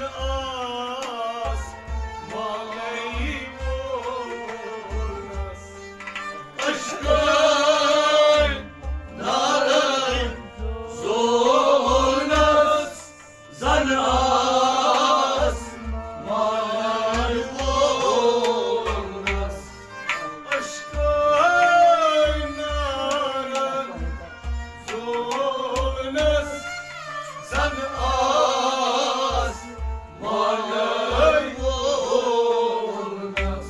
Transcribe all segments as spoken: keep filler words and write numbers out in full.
آس مانے وونس، عشقن نارن زونس، زن آس مانے وونس، عشقن نارن زونس، زن آس مانے وونس۔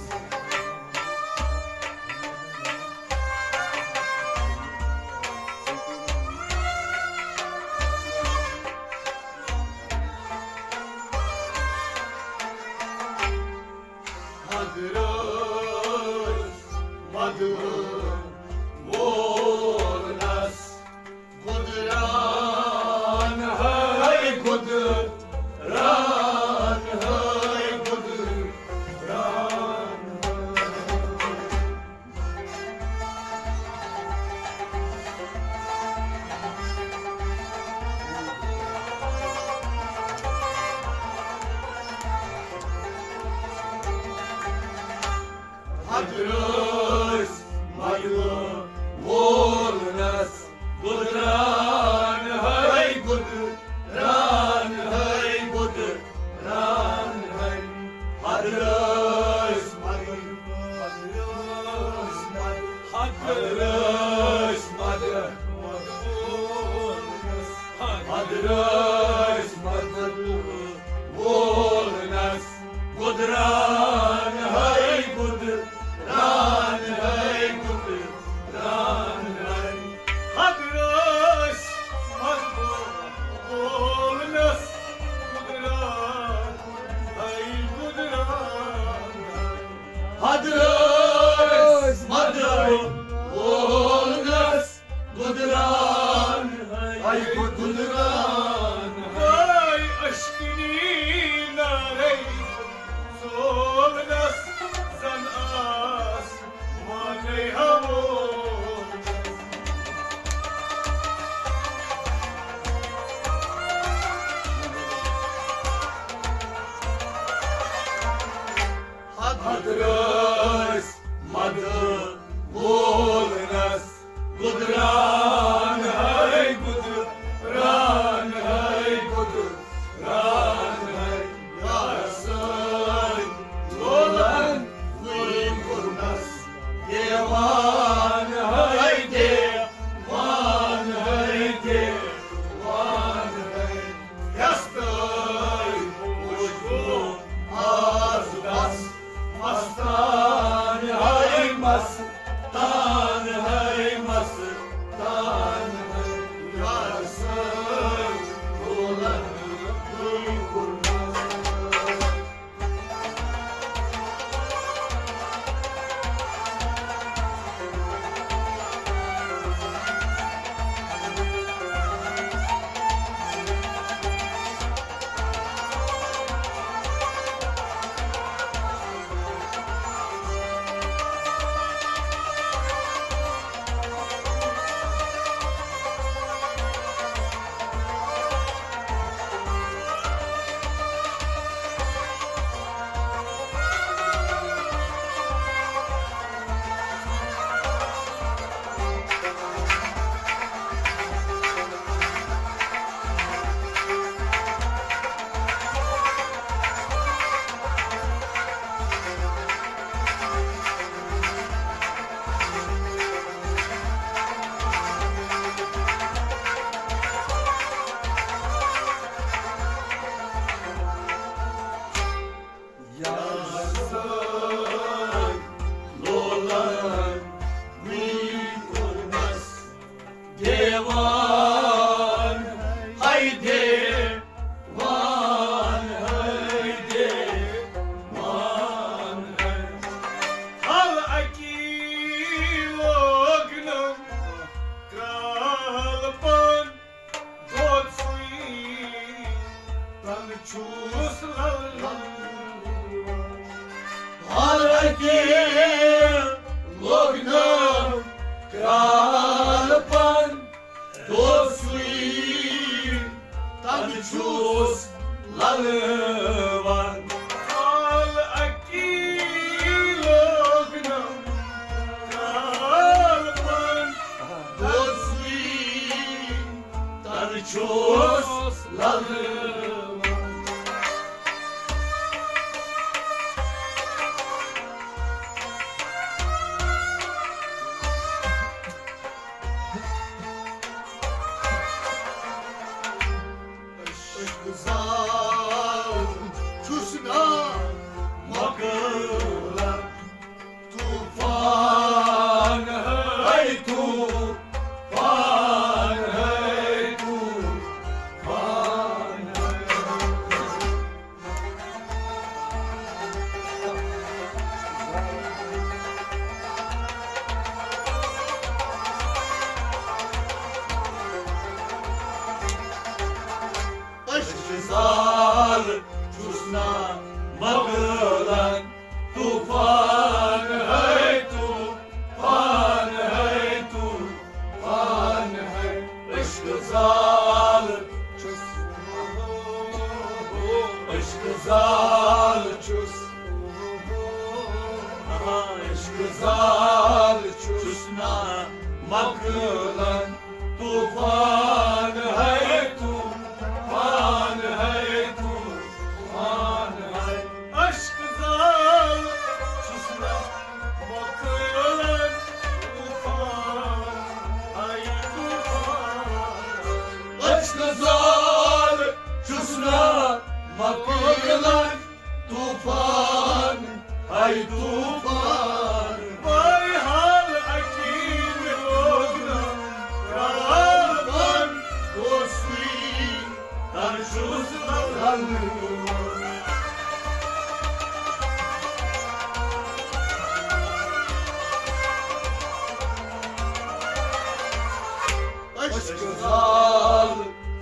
حضرت مدعو وونس، گُدران ہے گُدران ہے گُدران۔ حضرت مدعو وونس، گُدران ہے گُدران ہے گُدران ہے۔ حضرت مدعو، حضرت مدعو، حضرت مدعو، حضرت مدعو وونس، گُدران ہے گُدران ہے گُدران ہے۔ حضرت مدعو وونس، گُدران ہے گُدران ہے۔ حضرت مدعو وونس، گُدران ہے گُدران ہے۔ عشقنی نارے زونس، زن آس مانے وونس۔ حضرت مدعو وونس، گُدران ہے گُدران ہے گُدران ہے۔ یارس سۭتۍ لولن وٕنۍ کوٚرنس، دیوان ہے دیوان ہے دیوان ہے۔ یستٲے وٕچھو آز بس، مستان ہے مستان ہے مستان ہے۔ یارس سۭتۍ لولن وٕنۍ کوٚرنس۔ یارس سۭتۍ لولن وٕنۍ کوٚرنس، دیوان ہے دیوان ہے دیوان ہے۔ حال اکی لوگنم کرٛالہٕ پن دۄد سُے تن چھُس لل۔ حال اکی لوگنم کرٛالہٕ پن دۄد سُے تن چھُس لل۔ مۄکلان طوفان ہے، طوفان ہے، طوفان ہے۔ اشک زال چھُس نا مۄکلان، طوفان ہے، طوفان ہے، طوفان ہے۔ اشک زال چھُس، اشک زال چھُس، اشک زال چھُس نا مۄکلان۔ طوفان ہے، طوفان ہے، طوفان ہے۔ اشک زال چھُس نا مۄکلان۔ طوفان ہے، طوفان۔ اشک زال چھُس نا مۄکلان۔ طوفان، ہاے طوفان۔ بہرحال اکی مےٚ لوگ نہٕ راوان، اوسُے تَنہٕ چھُس بہٕ ونان۔ اشک زال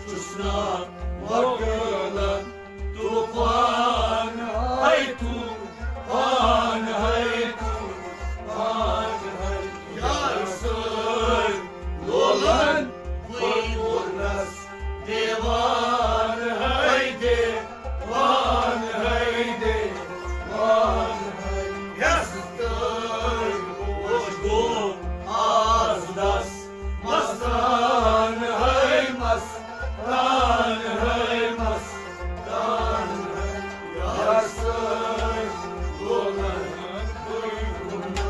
چھُس نا مۄکلان۔ طوفان ہے، طوفان ہے، طوفان ہے۔ یار سۭتۍ لولان بٕے کوٚرنس دیوان ہے، دیوان ہے، دیوان ہے۔ یس تٲج اوس گوٚو آز دس۔ مستان ہے، مستان ہے، مستان ہے۔ یار سۭتۍ لولان بٕے کوٚرنس۔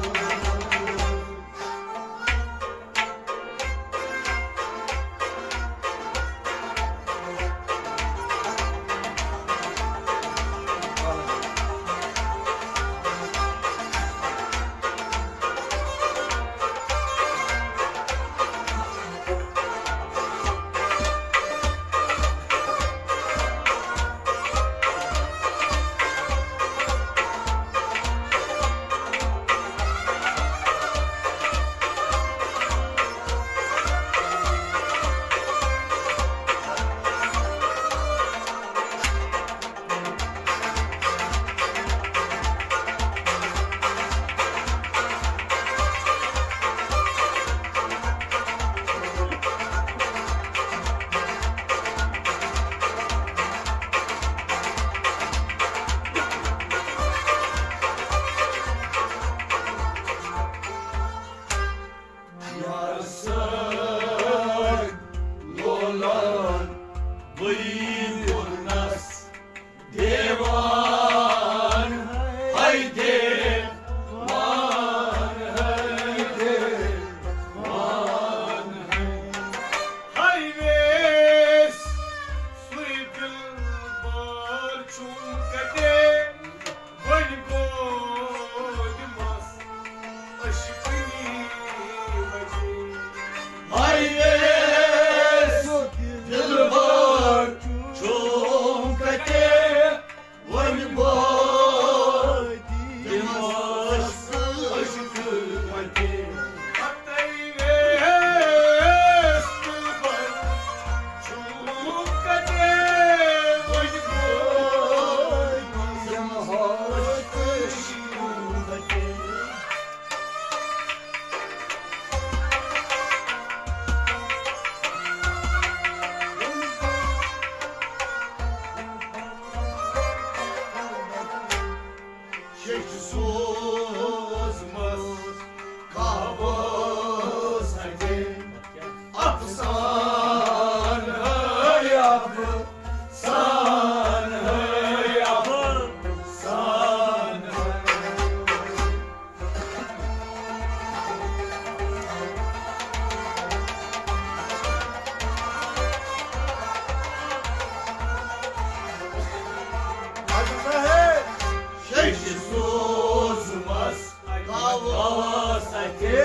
یار سۭتۍ لولان بٕے کوٚرنس دیوان ہے، دیوان ہے، دیوان ہے۔ ہاے ویس سُے دلبر چھُم کتے، وۄنۍ گوٚو دِمس عشقٕے وجے۔ ہاے ویس دلبر چھُم کتے، وۄنۍ گوٚو دِمس عشقٕے وجے۔ ہتے ویس دلبر چھُم کتے، وۄنۍ گوٚو دِمس عشقٕے وجے۔ شیٚچھ سوزمٕژ کاوس اَتہِ۔ افسانہٕ ہے افسانہٕ ہے افسانہٕ ہے۔ سوزمس گوس اتہِ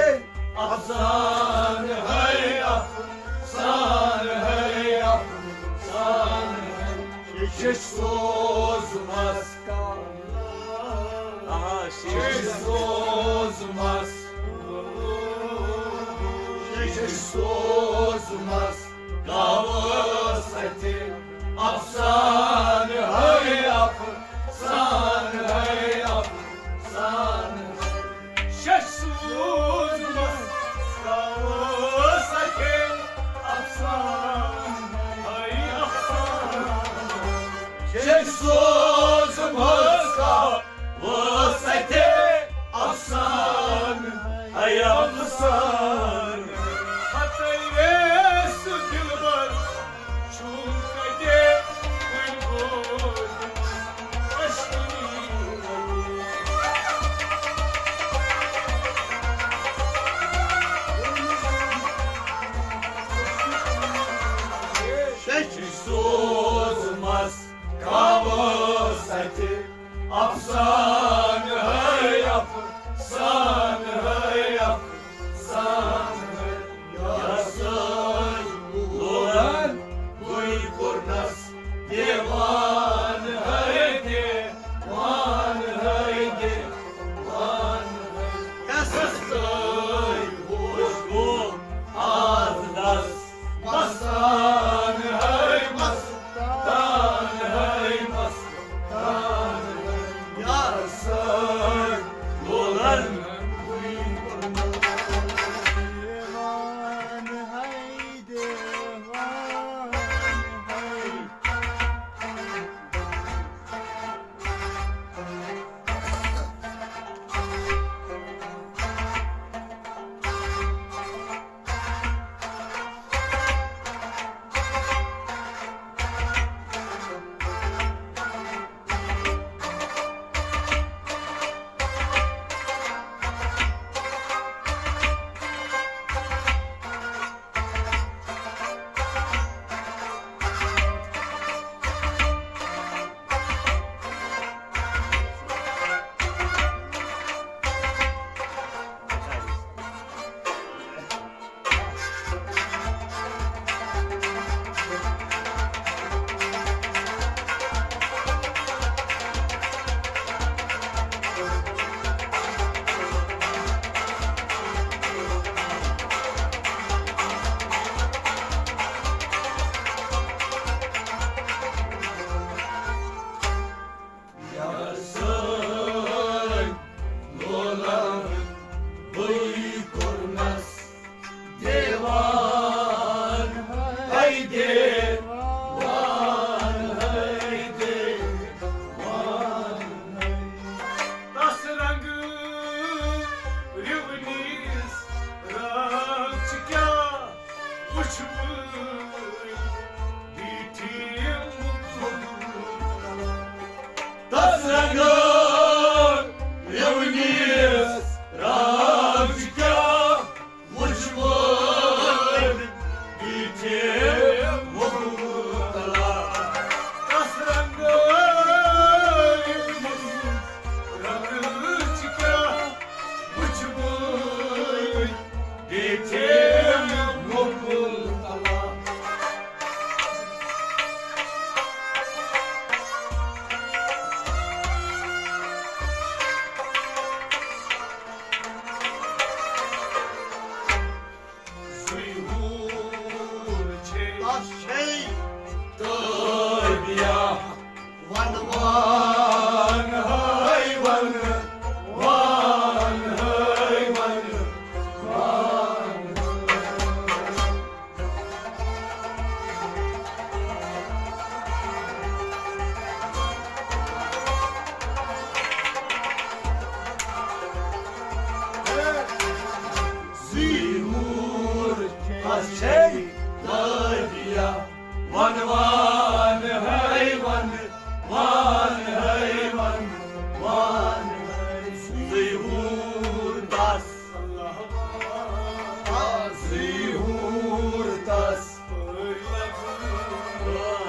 افسانہٕ ہے افسانہٕ ہے افسانہٕ ہے۔ یہِ چھِ سوزمس، آ، یہِ چھِ سوزمس، یہِ چھِ سوزمس۔ گوس اتہِ افسانہٕ ہے افسانہٕ ہے افسانہٕ ہے۔ شش سوزمس گوس اتہِ افسانہٕ ہے افسانہٕ۔ شش سوزمس گوس اتہِ افسانہٕ ہے افسانہٕ۔ ہتے سُہ دلبر چھُم کتہِ وُنہِ بوزمُت اشکنی۔ شش سوزمس گوس اتہِ افسانہٕ ہے افسانہٕ ہے افسانہٕ ہے۔ یسے لولن بُے کوٚرنس دیوانہٕ ہے دیوانہٕ ہے دیوانہٕ ہے۔ یسے ہوش گوٚو از دس مستانہٕ ہے مستانہٕ ہے مستانہٕ ہے۔ یسے لولن بُے کوٚرنس دیوانہٕ ہے دیوانہٕ ہے۔ یسے لولن بُے کوٚرنس دیوان ہے دیوان ہے دیوان ہے۔ تس رنگہٕ رِونِس رنگ چھُ کیٛاہ وُچھوٕے بیٖٹھِم۔ تس رنگہٕ رِونِس رنگ چھُ کیٛاہ وُچھوٕے بیٖٹھِم مُبتلا۔ تس رنگہٕ رِونِس رنگ چھُ کیٛاہ وُچھوٕے بیٖٹھِم مُبتلا۔ زٕے حوٗر چھے تس چھے تٲبیہ۔ وَن وَن ہے وَن، وَن ہے وَن، وَن۔ زٕے حوٗر تس چھے تٲبیہ۔ وَن وَن ہے وَن، وَن ہے وَن، وَن ہے۔ زٕے حوٗر تس، زٕے حوٗر تس،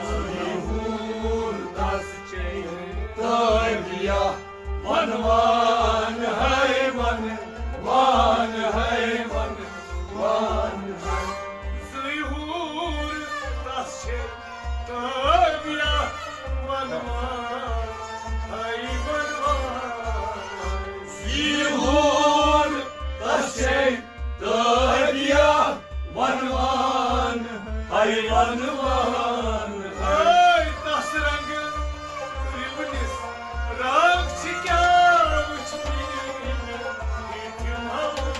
زٕے حوٗر تس چھے تٲبیہ۔ وَن وَن ہے وَن، وَن ہے وَن، وَن ہے۔ زٕے حوٗر تَس چھِ تٲبیہ، وَن وَن ہے وَن وَن۔ زٕے حوٗر تَس چھِ تٲبیہ، وَن وَن ہے وَن وَن ہے۔ ہے تَس رنٛگہٕ رِونِس رنٛگ چھِ کیٛاہ وٕچھمٕتۍ ییٚتہِ محمد۔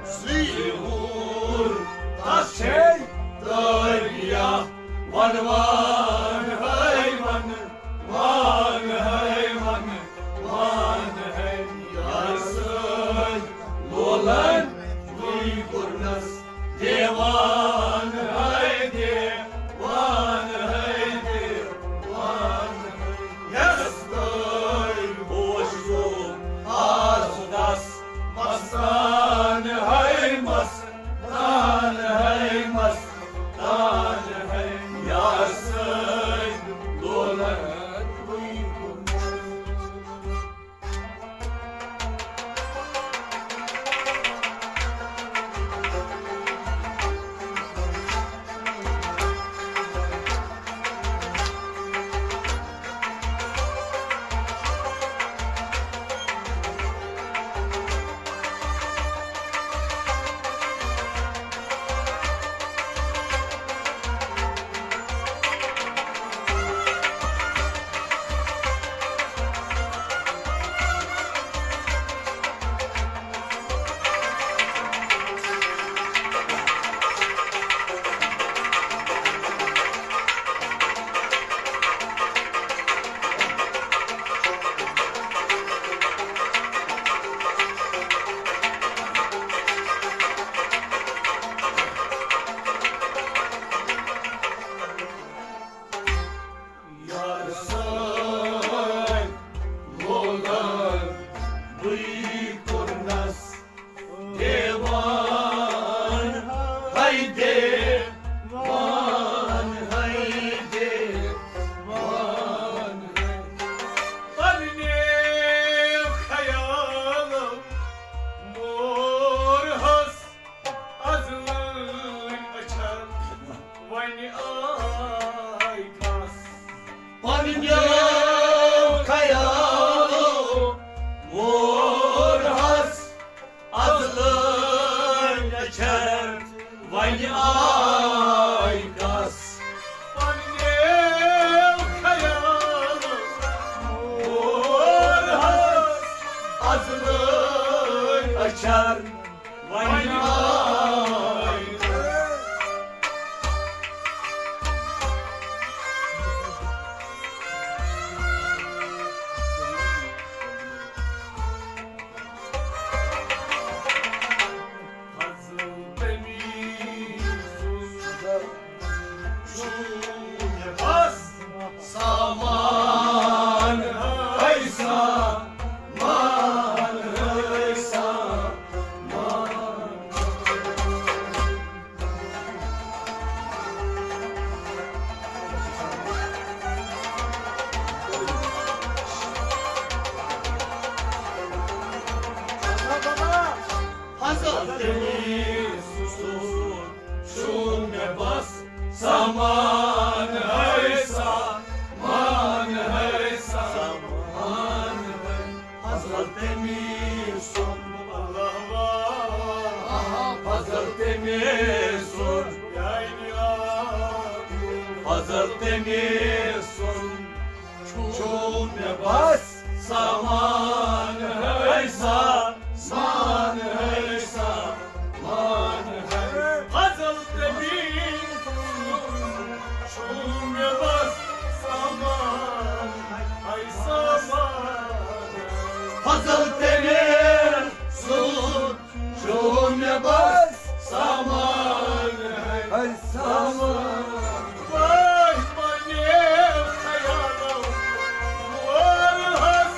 زٕے حوٗر تَس چھے تٲبیہ، وَن وَن ہے وَن، وَن ہے وَن، وَن ہے۔ یارٕ سۭتۍ لولن بٕے کوٚرنس دیوان ہے دیوان ہے دیوان ہے۔ یس تٲرۍ ہوش گوٚو آز دس، مستان ہے مستان ہے مستان ہے۔ یار سۭتۍ لولن بٕے کوٚرنس۔ یار سٲنۍ لولن بٕے کوٚرنس دیوان ہے دیوان ہے دیوان ہے۔ پننیو خیالو مورہس از لٲنۍ أچھن وۄنۍ آے کس۔ پننیو خیالو مورہس از لٲنۍ أچھن وۄنۍ آے کس۔ پننیو خیالو مورہس از لٲنۍ أچھن وۄنۍ آے۔ فضل تٔمی سُنٛد چھُ مےٚ بس سامان ہے سامان ہے سامان۔ فضل تٔمی سُنٛد چھُ مےٚ بس سامان ہے سامان ہے سامان ہے۔ فضل تٔمی سُنٛد، اللہ واہ، فضل تٔمی سُنٛد، فضل تٔمی سُنٛد چھُ مےٚ بس سامان ہے سامان ہے سامان۔ مان ہے۔ فضل تٔمی سُنٛد چھُ مےٚ بس سامان ہے سامان۔ فضل تٔمی سُنٛد چھُ مےٚ بس سامان ہے سامان۔ واے پننیو خیالو مورہس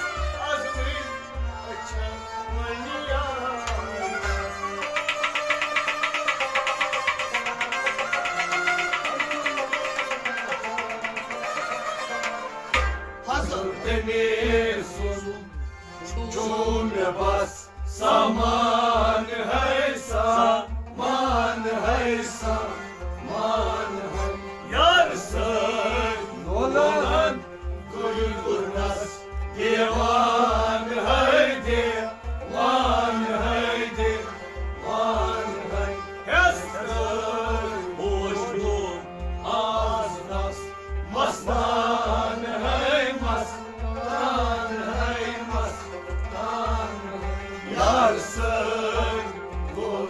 از لٲنۍ أچھن وۄنۍ آے۔ میرٕ سُنٛد چھُ مےٚ بس سامان ہے سامان ہے سامان ہے۔ یار سۭتۍ دولان گُل گُرنس دیوان ہے دیوان ہے دیوان ہے۔ ہیس سۭتۍ ہوش گوٚو آز نس مستان ہے مستان ہے مستان ہے۔ یار سۭتۍ گوٚو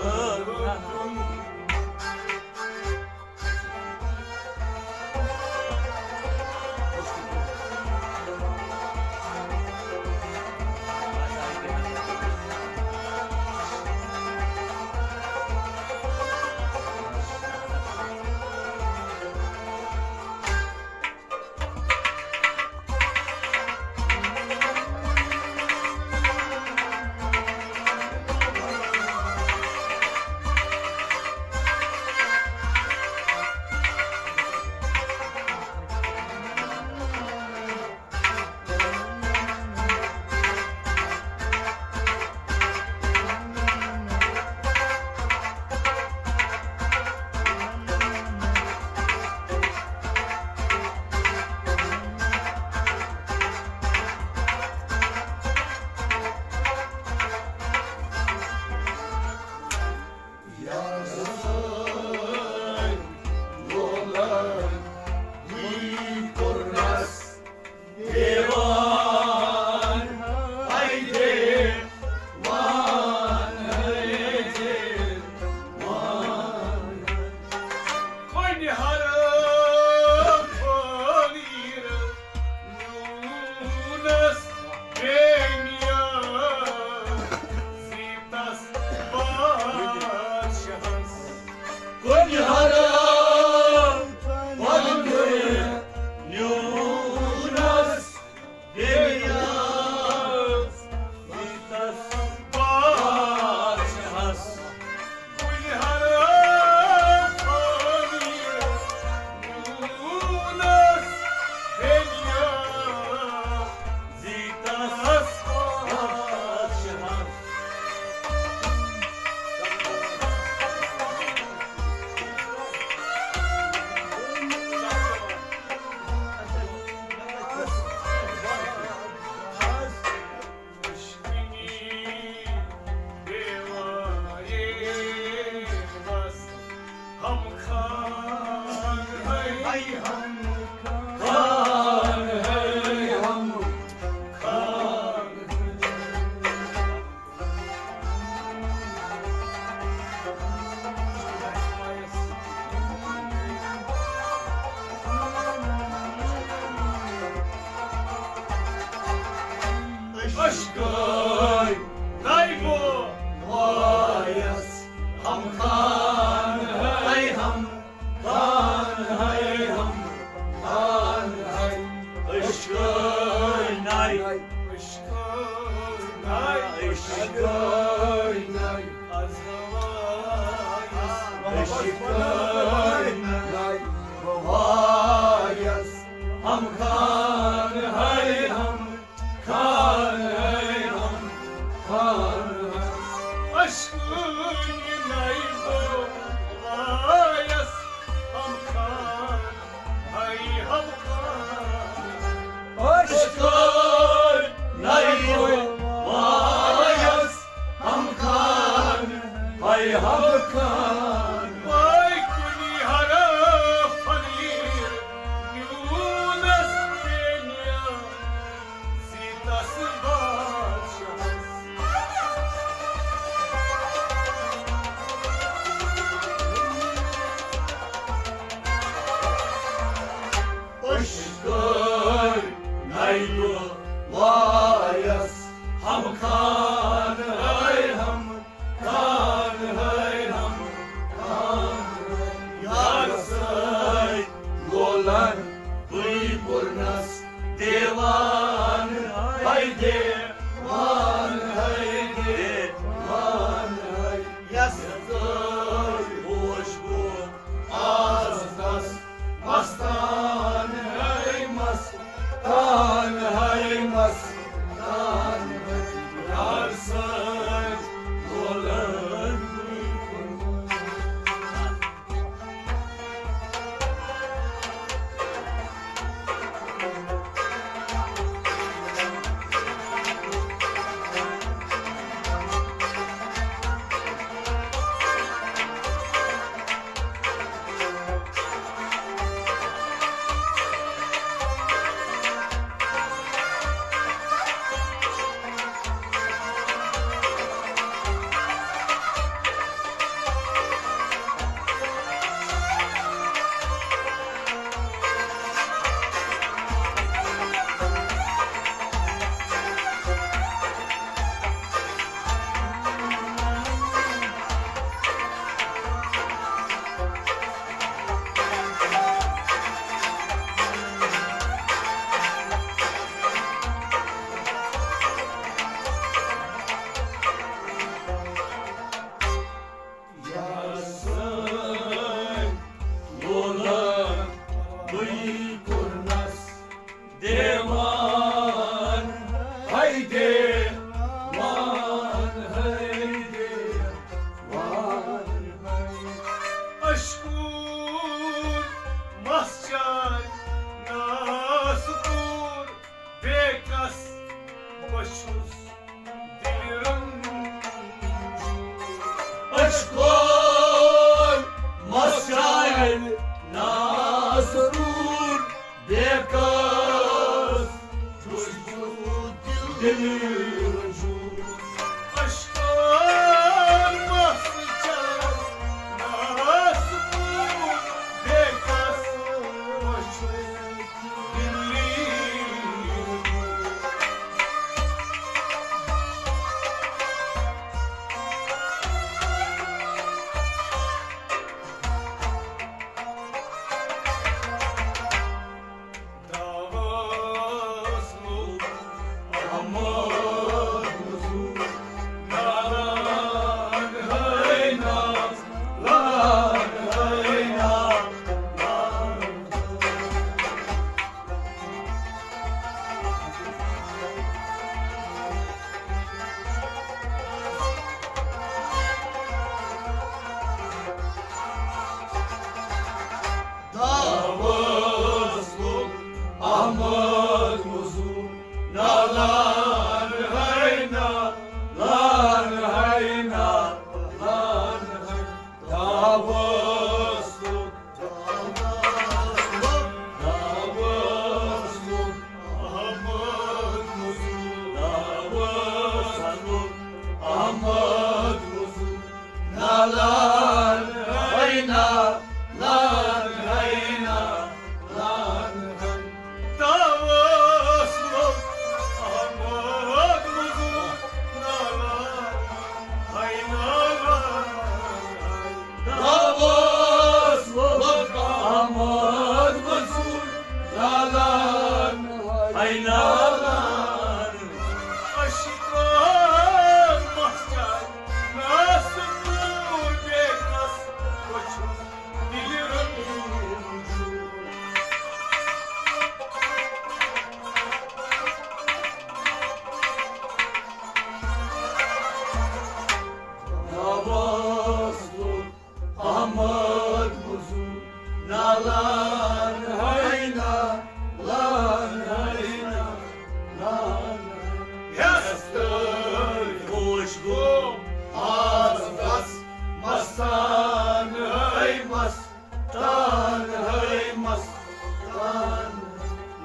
مستان ہے مستان،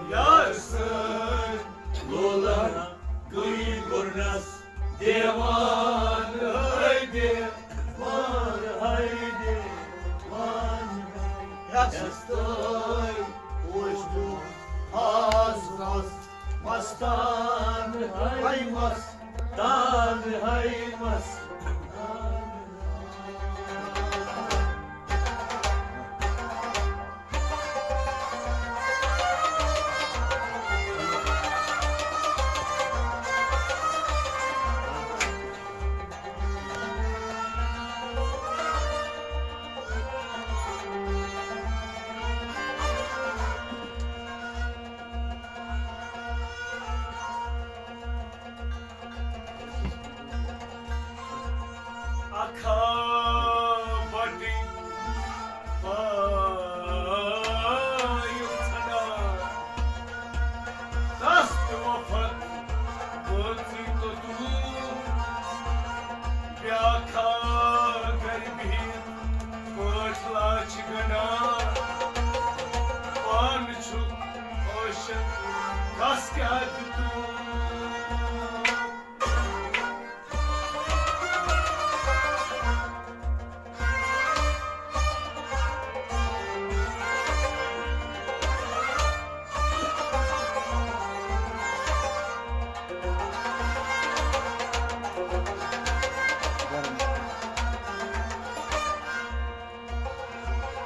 یار سٲنۍ لولن گٔے گُرنس دیوان ہے دیوان ہے دیوان۔ یس تۄہہِ وٕچھوٕ آز رس مستان ہے مستان ہے مستان۔ اکھا بٹی پایو ژھنڈا، دست وفت وٲژٕے توٚتام۔ بیٛاکھا گرِ بِہِتھ پٲٹھۍ لاچھ گنڈان، پانہٕ چھُکھ عٲشِق، کس کیٛاہ دیُتُم؟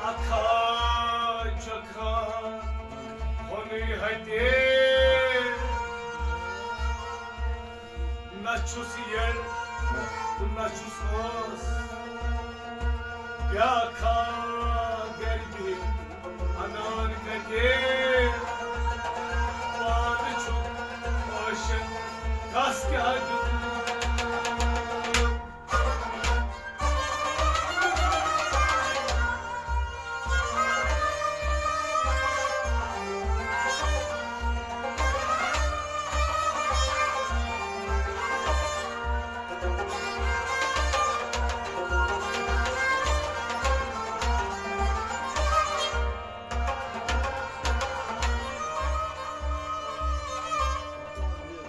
اکھا چھکھا ہونُے ہتے، نہ چھُس یَر تہٕ نہ چھُس ٲس۔ بیٛاکھا گرِ بِہِتھ اَنان کَتہِ؟ پانہٕ چھُکھ عٲشِق، کَس کیٛاہ دیُتُم؟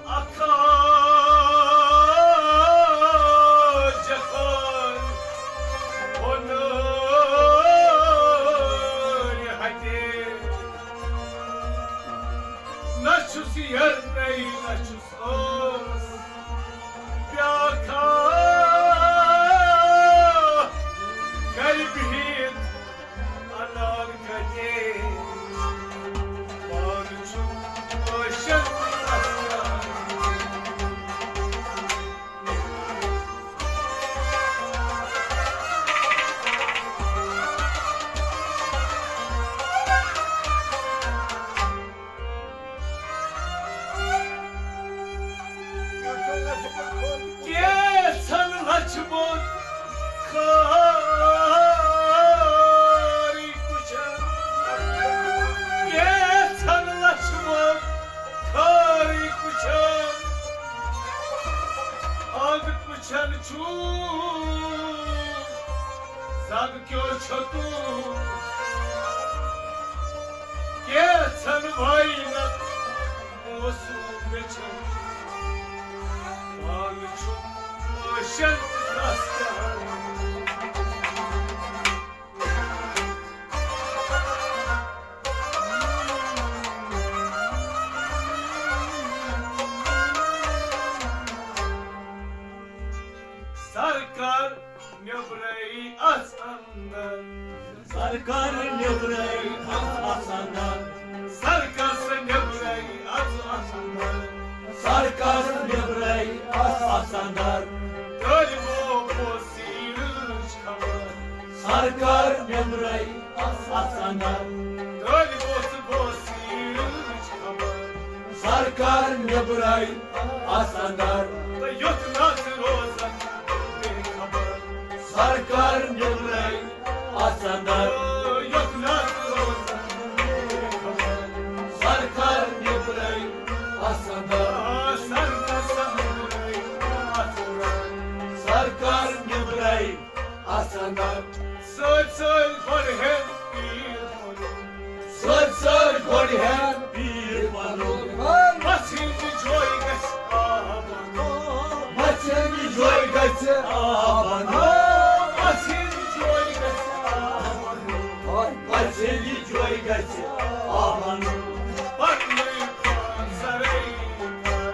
اکھا جفان ہونُے ہتے، نہ چھُس یَر نَے نہ چھُس ٲس۔ بیٛاکھا گرِ بِہِتھ اَنان کَتہِ؟ پانہٕ چھُ عٲشِق اَسرار۔ کینٛژھن لچھِ بوٚد خٲرٕے کُچھن، کینٛژھن لچھِ بوٚد خٲرٕے کُچھن، اَگ کُچھن چھُ زَگ کیو چھوٚتُن۔ کینٛژھن واینَت موسوٗم گٔژھِن، پانہٕ چھُ عٲشِق رَس کَران۔ سرکار نیبرے اژ اندر۔ سرکار نیبرے اژ، اژ اندر۔ سرکار نیبرے اژ، اژ اندر۔ سرکار نیبرے اژ، اژ اندر۔ طٲلبو بوز سیٖرٕچ خبر۔ سرکار نیبرے اژ، اژ اندر۔ طٲلبو بوز سیٖرٕچ خبر۔ سرکار نیبرے اژ اندر۔ تہٕ یُتھ نژ روزن بے خبر۔ سرکار نیبرے اژ اندر۔ تہٕ یُتھ نژ روزن بے خبر۔ سرکار نیبرے اژ اندر۔ آ، سرکار نیبرے اژ اندر۔ سرکار نیبرے اژ اندر۔ سۭتۍ سۭتۍ گۄڈٕ ہٮ۪ن پیٖر پَنُن۔ سۭتۍ سۭتۍ گۄڈٕ ہٮ۪ن پیٖر پَنُن۔ پَژھِ ہِنٛدِ جویہِ گژھِ آب اَنُن۔ پَژھِ ہِنٛدِ جویہِ گژھِ آب اَنُن۔ پَژھِ ہِنٛدِ جویہِ گژھِ آب اَنُن۔ پَژھِ ہِنٛدِ جویہِ گژھِ آب اَنُن۔ پَننُے پان سَرٲے کَر۔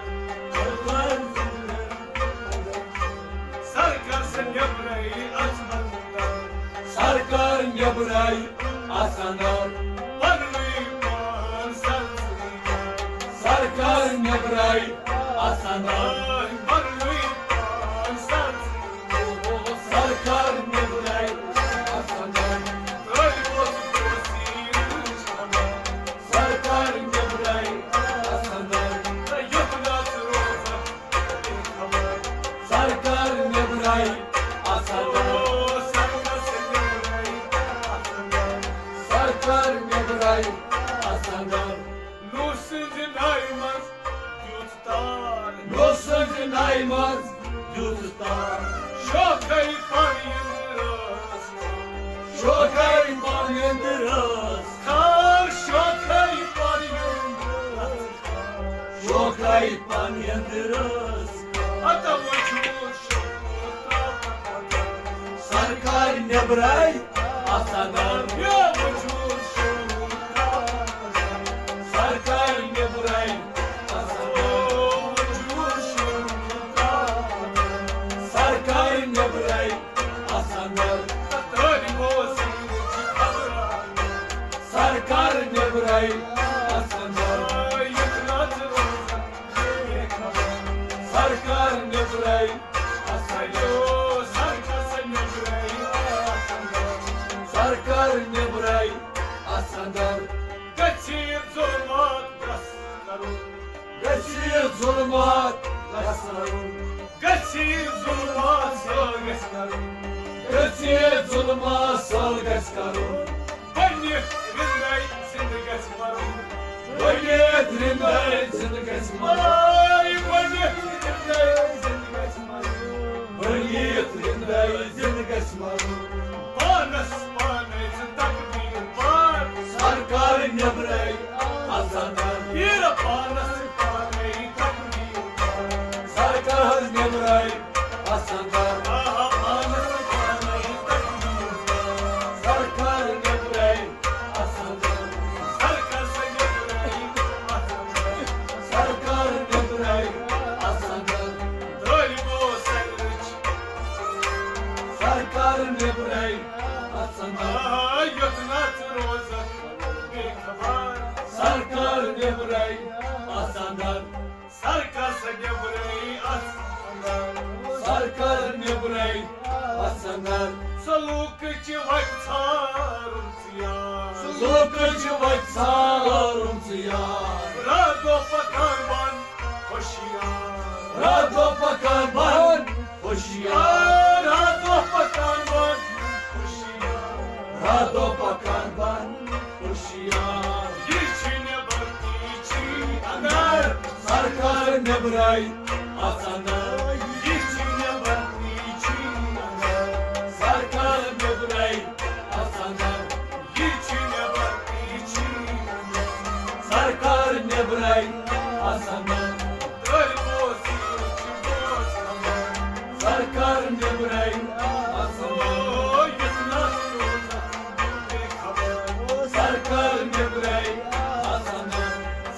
سرکار سٕنٛدِ برٛایہِ اَژھ اَندر۔ سرکار نیبرے اَژھ اَندر۔ پَننُے پان سَرسٕے کَر۔ سرکار نیبرے اَژھ اَندر۔ پَننُے پان سَرسٕے کَر۔ سرکار نیبرے اَژھ اَندر۔ ترٛٲوۍ بوس بوسی رٕژ خبر۔ سرکار نیبرے اَژھ اَندر۔ یُتھ نَژ روزَن۔ سرکار نیبرے اَژھ اَندر۔ سرکار نیبرے اَژھ اَندر۔ نوٗر سٕنٛزِ ناوِ منٛز دیُت تار۔ نوٗر سٕنٛزِ ناوِ منٛز دیُت تار۔ شوخے پَنٕنۍ رٲژ۔ شوخے پَنٕنۍ رٲژ۔ خار شوخے پَنٕنۍ رٲژ۔ شوخے پَنٕنۍ رٲژ۔ ہتا وجود شوق۔ سرکار نیبرے اَژھ اَندر۔ یا وجود شوق۔ سرکار نیبرے اَژھ اَندر۔ وجود شوق۔ سرکار نیبرے اَژھ اَندر۔ تٲلۍ بوس رٕژ خبر۔ سرکار نیبرے اَژھ اَندر۔ یُتھ نَژ روزَن۔ سرکار نیبرے اَژھ اَندر۔ سرکار نیبرے اَژھ اَندر۔ سرکار نیبرے اَژھ اَندر۔ گژھِ ظُلمات گژھ کَرُن۔ گژھِ ظُلمات گژھ کَرُن۔ گژھِ ظُلمات سٲل گژھ کَرُن۔ گژھِ ظُلمات سٲل گژھ کَرُن۔ بٔنِتھ رِندَے زِندٕ گژھِ مَرُن۔ بٔنِتھ رِندَے زِندٕ گژھِ مَرُن۔ بٔنِتھ رِندَے زِندٕ گژھِ مَرُن۔ بٔنِتھ رِندَے زِندٕ گژھِ مَرُن۔ پانَس پانَے ژٕ تقدیٖر پَر۔ سرکار نیبرے اَژھ اَندر۔ پیٖر پانَس پانَے تقدیٖر پَر۔ سرکار نیبرے اَژھ اَندر۔ آہا، پانَس پانَے تقدیٖر پَر۔ سرکار نیبرے اَژھ اَندر۔ سرکار سا نیبرے اَژھ اَندر۔ سرکار نیبرے اَژھ اَندر۔ ترٛٲوۍ بوس رٕژ۔ سرکار نیبرے اَژھ اَندر۔ آ، یُتھ نَژ روزَن بے خبر۔ سرکار نیبرے اَژھ اَندر۔ سرکار سا نیبرے اَژھ اَندر۔ سرکار نیبرے اَژھ اَندر۔ سلوٗکٕچ وَتہِ ژھارُن ژٕ یار۔ سلوٗکٕچ وَتہِ ژھارُن ژٕ یار۔ راتھ دۄہ پَکان بَن ہوشیار۔ راتھ دۄہ پَکان بَن ہوشیار۔ راتھ دۄہ پَکان بَن ہوشیار۔ راتھ دۄہ پَکان بَن ہوشیار۔ یہِ چھِ نیبر تہٕ یہِ چھِ اَندر۔ سرکار نیبرے اَژھ اَندر۔ یہِ چھِ نیبر تہٕ یہِ چھِ اَندر۔ سرکار نیبرے اَژھ اَندر۔ یہِ چھِ نیبر تہٕ یہِ چھِ اَندر۔ سرکار نیبرے اَژھ اَندر۔ ترٛٲوۍ بوس یہِ چھِ بوس اَندر۔ سرکار نیبرے اَژھ اَندر۔ او، یُتھ نَژ روزَن بے خبر۔ سرکار نیبرے اَژھ اَندر۔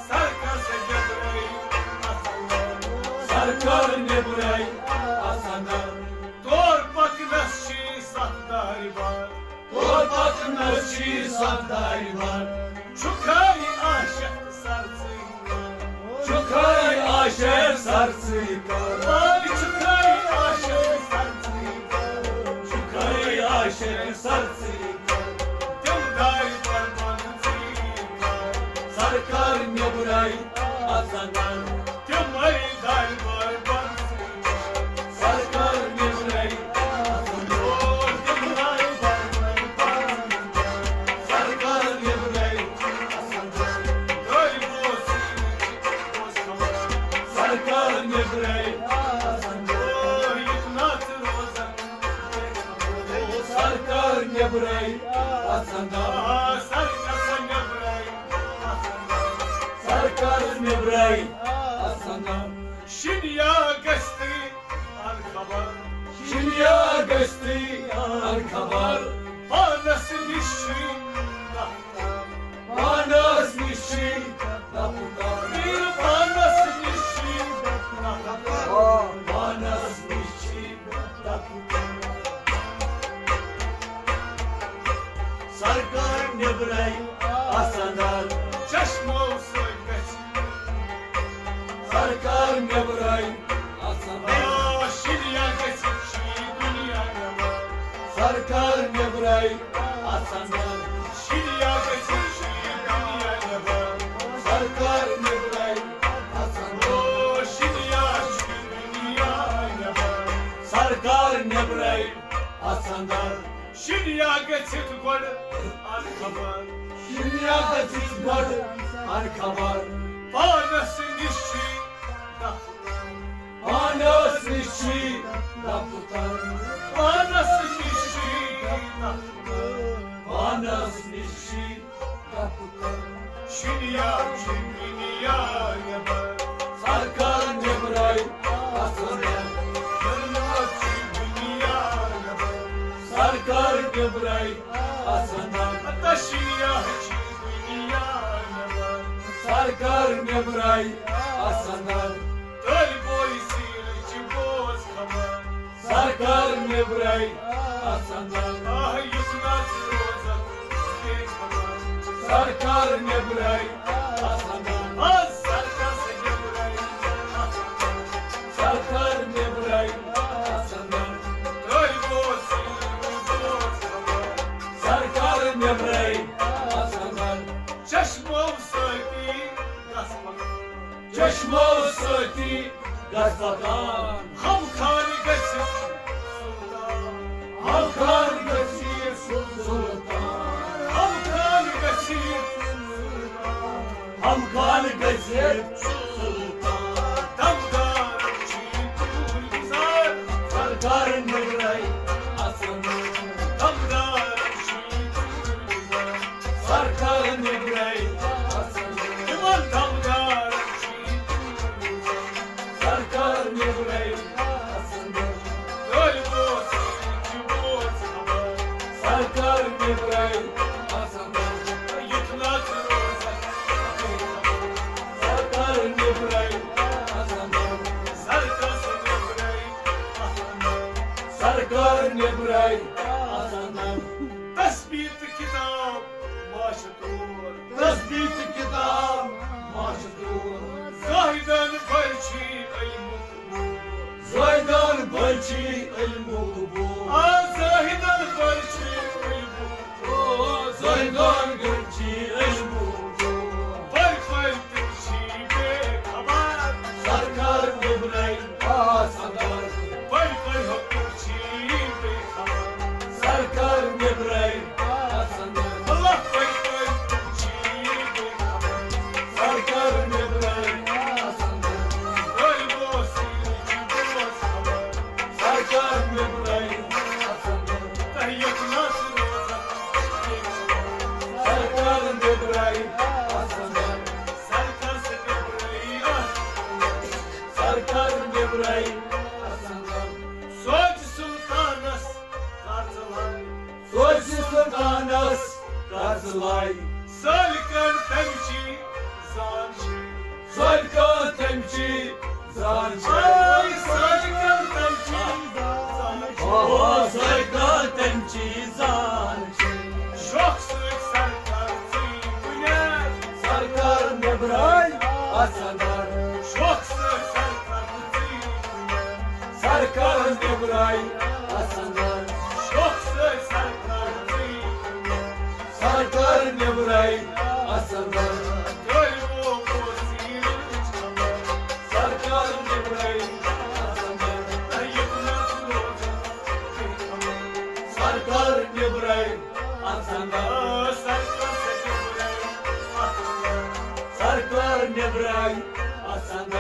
سرکار سا نیبرے اَژھ اَندر۔ سرکار نیبرے اَژھ اَندر۔ تور پَکنَس چھِ سَتھ دارِ بَنٛد۔ تور پَکنَس چھِ سَتھ دارِ بَنٛد۔ چھُکھَے عاشق سَر ژٕے کَر۔ چھُکھَے عاشق سَر ژٕے کَر۔ وَل چھُکھَے عاشق سَر ژٕے کَر۔ چھُکھَے عاشق سَر ژٕے کَر۔ تِم دارِ بَنٛد ژٕے کَر۔ سرکار نیبرے اَژھ اَندر۔ تِمَے دارِ بَنٛد ژٕے کَر۔ سرکار نیبرے اَژھ اَندر۔ تِم دارِ بَنٛد ژٕے کَر۔ سرکار نیبرے اَژھ اَندر۔ سرکار نیبرے اَژھ اَندر۔ یُتھ نَژ روزَن۔ سرکار نیبرے اژان۔ آ، سرکار سا نیبرے اژان۔ سرکار نیبرے اژان۔ شِنیا گژھِ تہٕ اَن خبر۔ شِنیا گژھِ تہٕ اَن خبر۔ پانس نِش چھُ پانس نِش چھُ دفتر۔ پانس نِش چھُ دفتر۔ پانس نِش چھُ دفتر۔ سرکار نیبرے اژان۔ چشمو سۭتۍ گژھِ سرکار نیبرے اژان۔ آ، شِنیا گژھِ شی دُنیا نیبر۔ سرکار نیبرے اژان۔ شِنیا گژھِ شی دُنیا نیبر۔ سرکار نیبرے اژان۔ او، شِنیا شی دُنیا نیبر۔ سرکار نیبرے اژان۔ شِنیا گٔژھِتھ گۄڈٕ اَن خبر۔ شِنیا گٔژھِتھ گۄڈٕ اَن خبر۔ پانس نِش چھُ دفتر۔ پانس نِش چھُ دفتر۔ پانس نِش چھُ دفتر۔ پانس نِش چھُ دفتر۔ شِنیا چھُ دُنیا نیبر۔ سرکار نیبرے اژان۔ شِنیا چھُ دُنیا نیبر۔ سرکار نیبرے اژان۔ ہتا شِنیا چھُ دُنیا نیبر۔ سرکار نیبرے اژان۔ طٲلبو سیٖرٕچ بوز خبر۔ سرکار نیبرے اژان۔ آہ، یُس نہ روزان بے خبر۔ سرکار نیبرے اژان۔ آہ، سرکار سے نیبرے اژان۔ سرکار نیبرے اژان۔ تُہۍ بوز، بوز خبر۔ سرکار نیبرے اژان۔ چشمو سۭتی گژھ پکان۔ چشمو سۭتی گژھ پکان۔ ہم خان گژھِ سلطان۔ ہم خان گژھِ سلطان۔ ہم خان گژھِ سلطان۔ ہم خان گژھِ سلطان۔ دمدار چھِ تُہُنٛد گُزار۔ سرکار نیبرے اژان۔ دمدار چھِ تُہُنٛد گُزار۔ سرکار نیبرے اژان۔ یِمن دمدار چھِ تُہُنٛد گُزار۔ سرکار نیبرے اژان۔ طٲلبو سیٖرٕچ بوز خبر۔ سرکار نیبرے اژان۔ یُتھ نہ روزان سرکار نیبرے اژان۔ سرکار نیبرے اژان۔ سرکار نیبرے اژان۔ تسبیح تہٕ کتاب ماشہٕ تور۔ تسبیح تہٕ کتاب ماشہٕ تور۔ زاہدن بل چھِ علمُک بور۔ زاہدن بل چھِ علمُک بور۔ آ، زاہدن بل چھِ علمُک بور۔ زاہدن بل چھِ علمُک بور۔ بل بل تِم چھِ بے خبر۔ سرکار نیبرے اژان۔ بل بل ہُم چھِ بے خبر۔ سرکار نیبرے اژان۔ اللہ پاک پاک چھُ بے خبر۔ سرکار نیبرے اژان۔ بل بوز، بوز خبر۔ سرکار نیبرے اژان۔ تۄہہِ یُتھ نہ روزان۔ سرکار نیبرے اژان۔ سرکار سے نیبرے اژان۔ سرکار نیبرے اژان۔ سوچ سلطانس کر ژٕ لڑ۔ سوچ سلطانس کر ژٕ لڑ۔ سٲلۍ کن تٔمۍ چی زان چھِ۔ سٲلۍ کن تٔمۍ چی زان چھِ۔ آے سٲلۍ کن تٔمۍ چی زان چھِ۔ اوہو، سٲلۍ کن تٔمۍ چی زان چھِ۔ شوق سۭتۍ سرکار ژٕے بُنیاد۔ سرکار نیبرے اژان۔ شوق سۭتۍ سرکار ژٕے بُنیاد۔ سرکار نیبرے اژان۔ شوق سۭتۍ سرکار ژٕے بُنیاد۔ سرکار نیبرے اژان۔ تُہۍ بوز سیٖرٕچ خبر۔ سرکار نیبرے اژان۔ تۄہہِ یُتھ نہ روزان۔ سرکار نیبرے اژان۔ آ، سرکار سے نیبرے اژان۔ سرکار نیبرے اژان۔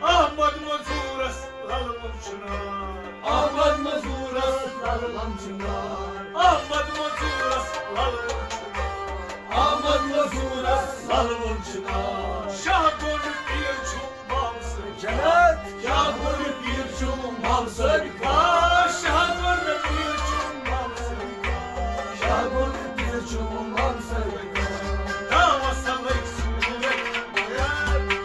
احمد مزورس للمن چھُ نار۔ احمد مزورس للمن چھُ نار۔ احمد مزورس للوُن چھُ ناو۔ احمد مزورس للوُن چھُ ناو۔ شاہ گنڈ پیٖر چھُ مامہٕ سٕنٛدۍ۔ جنت۔ شاہ گنڈ پیٖر چھُ مامہٕ سٕنٛدۍ۔ آ، شاہ گنڈ پیٖر چھُ مامہٕ سٕنٛدۍ۔ شاہ گنڈ پیٖر چھُ مامہٕ سٕنٛدۍ۔ دعوت لگۍ سورج۔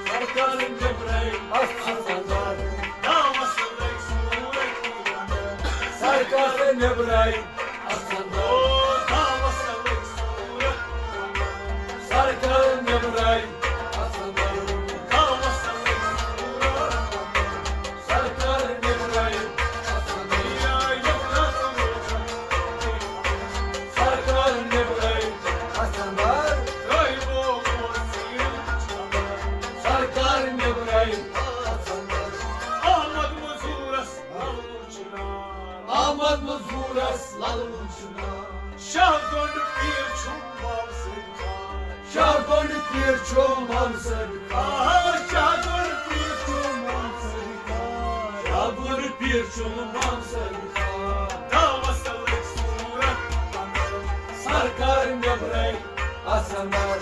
سرکار نیبرے۔ اَتھ سرکار۔ دعوت لگۍ سورج۔ سرکار نیبرے۔ سرکار نیبرے۔ سرکار نیبرے۔ سرکار نیبرے۔ سرکار نیبرے۔ احمد مزورس للوُن چھُ ناو۔ احمد مزورس للوُن چھُ ناو۔ شاہ گنڈ پیٖر چھُ مامہٕ سٕنٛدۍ خان۔ شاہ گنڈ پیٖر چھُ مامہٕ سٕنٛدۍ خان۔ آ، شاہ گنڈ پیٖر چھُ مامہٕ سٕنٛدۍ خان۔ شاہ گنڈ پیٖر چھُ مامہٕ سٕنٛدۍ خان۔ دعوت لگۍ سورج۔ سرکار نیبرے۔ اَتھ سرکار۔